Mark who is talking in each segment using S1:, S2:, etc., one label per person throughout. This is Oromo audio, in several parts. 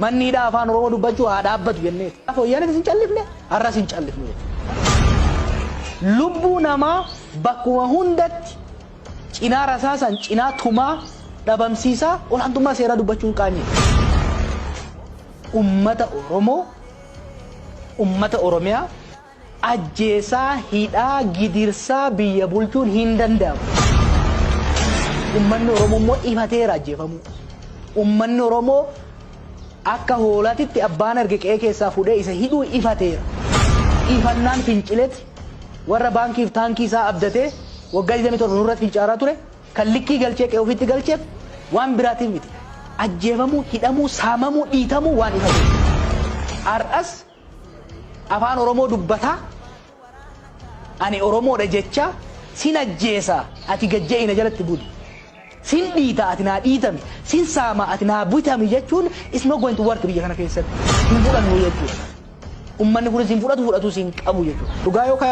S1: Manni hidhaa afaan Oromoo dubbachuu haa dhaabbatu jenneeti. Gaafa Wayyaanetis hin callifne, har'as hin callifnu jechuudha. Lubbuu namaa bakkuma hundatti cinaa rasaasan, cinaa tumaa, dhabamsiisaa olaantummaa seeraa dubbachuun qaanyiidha. Ummata Oromoo, ummata Oromiyaa ajjeesaa, hidhaa, gidirsaa biyya bulchuun hin danda'amu. Ummanni Oromoo immoo ifateera ajjeefamuu. Ummanni Oromoo akka hoolaatitti abbaan arge qe'ee keessaa fuudhee isa hidhuu ifateera. Ifannaan fincileti warra baankiif taankii isaa abdatee waggaa 27 nurratti fincaaraa ture kan likkii galchee qe'ee ofiitti galcheef waan biraatiif miti. Ajjeefamuu, hidhamuu, saamamuu, dhiitamuu waan ifateef. Har'as afaan Oromoo dubbataa ani Oromoodha jechaa sin ajjeesa ati gad je'i na jalatti buli. Sin dhiita ati naa dhiitami, sin saama ati naa bitami jechuun is not going to work biyya kana keessatti. Hin fudhannu jechuudha. Ummanni kunis hin fudhatu, fudhatus hin qabu jechuudha. Dhugaa yoo ka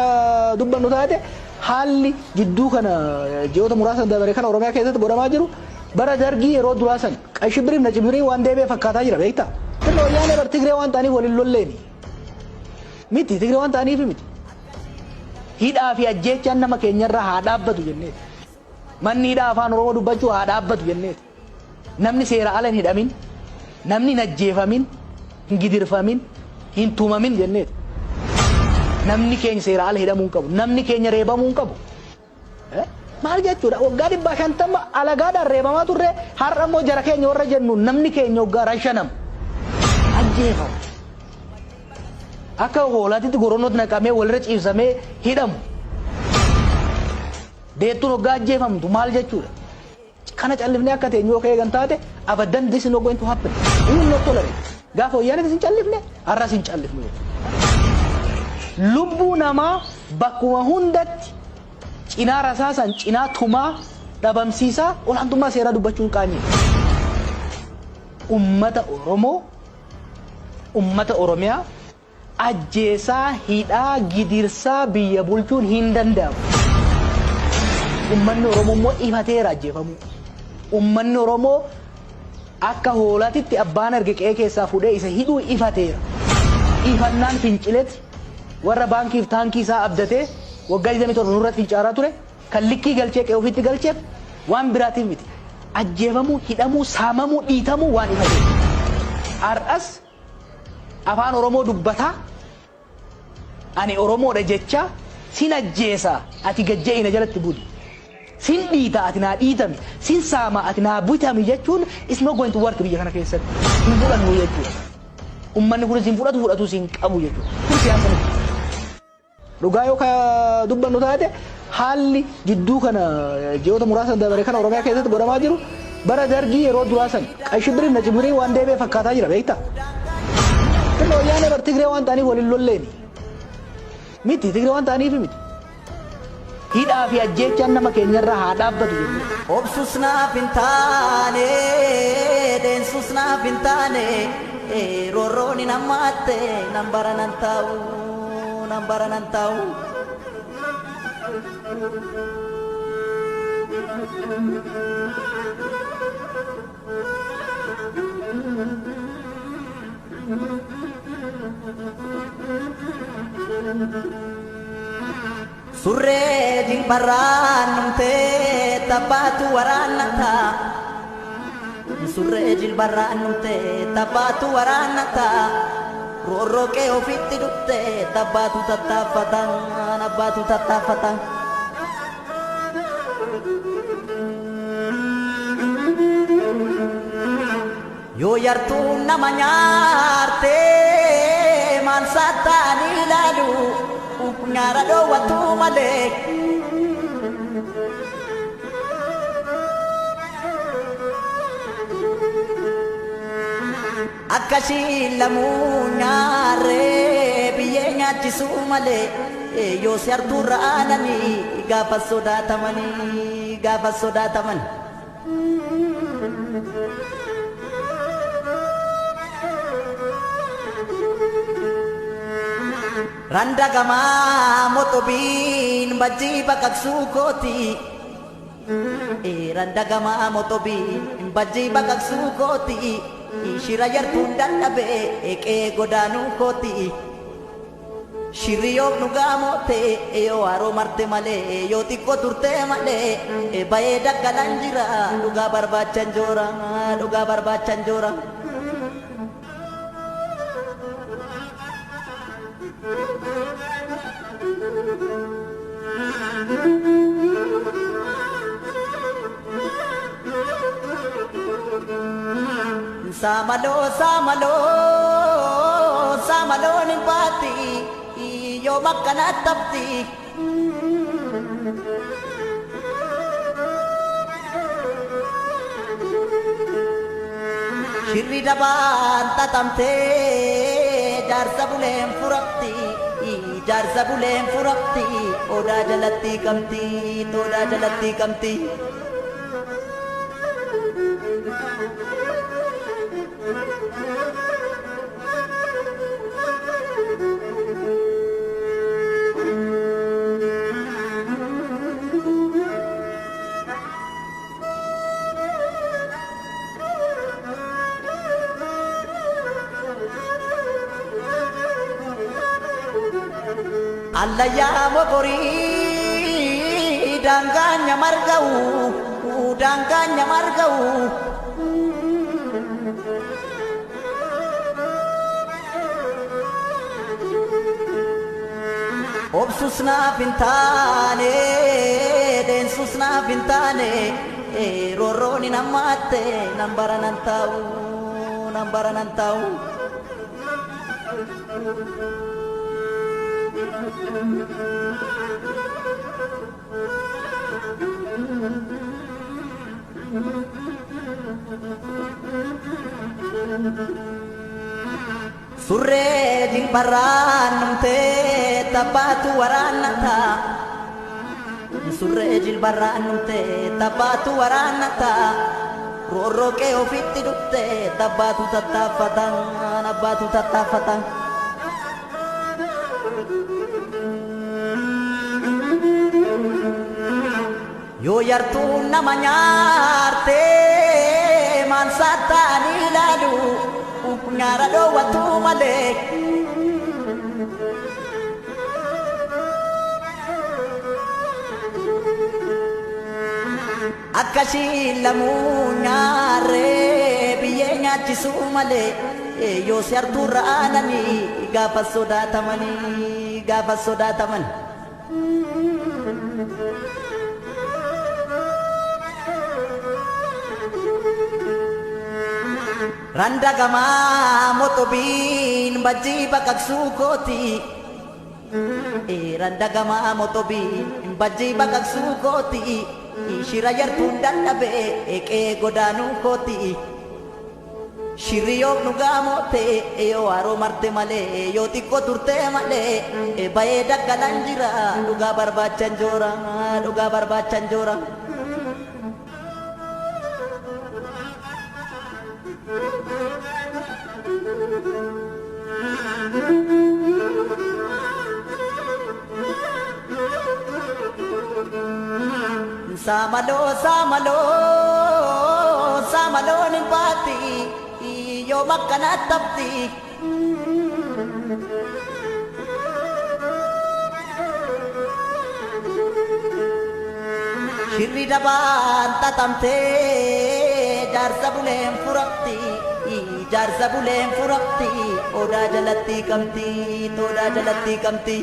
S1: dubbannu taate haalli jidduu kana ji'oota muraasa dabare kana Oromiyaa keessatti godhamaa jiru bara Dargii yeroo duraa san qay shibbiriif na cibbirii waan deebi'e fakkaataa jira beektaa. Sirna Wayyaanee bar Tigree waan ta'aniif wal hin lolleeni. Miti, Tigree waan ta'aniif miti. Hidhaa fi ajjeechaan nama keenyarraa haa dhaabbatu jenneeti. Manni hidhaa afaan Oromoo dubbachuu haa dhaabbatu jenneeti. Namni seera ala hin hidhamin, namni hin ajjeefamin, hin gidirfamin, hin tumamin jenneeti. Namni keenya seera ala hidhamuu hin qabu. Namni keenya reebamuu hin qabu. Maal jechuudha? Waggaa 150 alagaadhaan reebamaa turre, har'a immoo jara keenya warra jennu namni keenya waggaa rashanamu. Ajjeefamu. Akka hoolaatitti goronootti naqamee walirra ciibsamee hidhamu. Deettuun hoggaa ajjeefamtu maal jechuudha? Kana callifnee akka teenyu yoo ka eegan taate, abadan this is not going to happen. We will not tolerate. Gaafa Wayyaanetis hin callifne, har'as hin callifnu jechuudha. Lubbuu namaa bakkuma hundatti cinaa rasaasan, cinaa tumaa, dhabamsiisaa olaantummaa seeraa dubbachuun qaanyiidha. Ummata Oromoo, ummata Oromiyaa ajjeesaa, hidhaa, gidirsaa biyya bulchuun hin danda'amu. Ummanni Oromoo immoo ifateera ajjeefamuu. Ummanni Oromoo akka hoolaatitti abbaan arge qe'ee keessaa fuudhee isa hidhuu ifateera. Ifannaan fincileti warra baankiif taankii isaa abdatee waggaa 27 nurratti fincaaraa ture kan likkii galchee qe'ee ofiitti galcheef waan biraatiif miti. Ajjeefamuu, hidhamuu, saamamuu, dhiitamuu waan ifateef. Har'as afaan Oromoo dubbataa ani Oromoodha jechaa sin ajjeesa ati gad je'i na jalatti buli. Sin dhiita ati naa dhiitami, sin saama ati naa bitami jechuun is not going to work biyya kana keessatti. Hin fudhannu jechuudha. Ummanni kunis hin fudhatu, fudhatus hin qabu jechuudha. Kun siyaasa miti. Dhugaa yoo ka dubbannu taate haalli jidduu kana ji'oota muraasa dabare kana Oromiyaa keessatti godhamaa jiru bara Dargii yeroo duraa san qay shibbiriif na cibbirii waan deebi'e fakkaataa jira beektaa. Sirna Wayyaanee bar Tigree waan ta'aniif wal hin lolleeni. Miti, Tigree waan ta'aniif miti. Hidhaa fi ajjeechaan nama keenyarraa haa dhaabbatu jennee.
S2: Obsus naaf hin taane, deensus naaf hin taane, roorroon hin hammaatte, nan bara nan taa'u, nan bara nan taa'u. Surree jilbarraan dhumtee tabbaatu waraannata. Surree jilbarraan dhumtee tabbaatu waraannata. Roorroo qe'ee ofitti dhufte tabbaatu tattaaffata. Abbaatu tattaaffata. Yoo yartuun nama nyaarte maal saattaanii ilaalu nyaara dhoowwatu malee. Akka ishiin lamuu nyaarree biyyee nyaachisuu malee yoo si hartuurra aananii gaafa sodaatamanii gaafa sodaataman. Randa gamaa moxobiin bajjii baqaqsuu kooti. Randa gamaa moxobiin bajjii baqaqsuu kooti. Shira yartuun dadhabe qe'ee godaanuu kooti. Shirri yoo dhugaa moote yoo haroo marte malee yoo xiqqoo turte malee bayee daggalaan jira dhugaa barbaachan joora dhugaa barbaachan joora. Saamaloo saamaloo saamaloon hin baati yoo makkanaa tabti. Shirri dabaan xaxamtee jaarsa buleen furamti jaarsa buleen furamti odaa jalatti qabdi odaa jalatti qabdi. Allayyaa mokorii daangaan nyamarga'u daangaan nyamarga'u. Obsus naaf hin taane deensus naaf hin taane roorroon hin hammaatte nan bara nan taa'u nan bara nan taa'u. Surree jilbarraan numtee tabbaatu waraannata. Surree jilbarraan numtee tabbaatu waraannata. Roorroo qe'ee ofitti dhuftee tabbaatu tattaaffata abbaatu tattaaffata. Yoo yartuun nama nyaarte maansaa ta'anii ilaalu nyaara dhoowwatu malee. Akkasii lamuu nyaarree biyyee nyaachisuu malee yoo si hartuurra aananii gaafa sodaatamanii gaafa sodaataman. Randa gamaa motobiin bajjii baqaqsuu kooti. Randa gamaa motobiin bajjii baqaqsuu kooti. Shira yartuun dadhabe qe'ee godaanuu kooti. Shirri yoo dhugaa moote yoo haroo marte malee yoo xiqqoo turte malee bayee daggalaan jira dhugaa barbaachan joora dhugaa barbaachan joora. Saamaloo saamaloo saamaloon hin baati yoo makkanaa tabti. Shirri dabaan xaxamtee jaarsa buleen furamti jaarsa buleen furamti odaa jalatti qabdi odaa jalatti qabdi.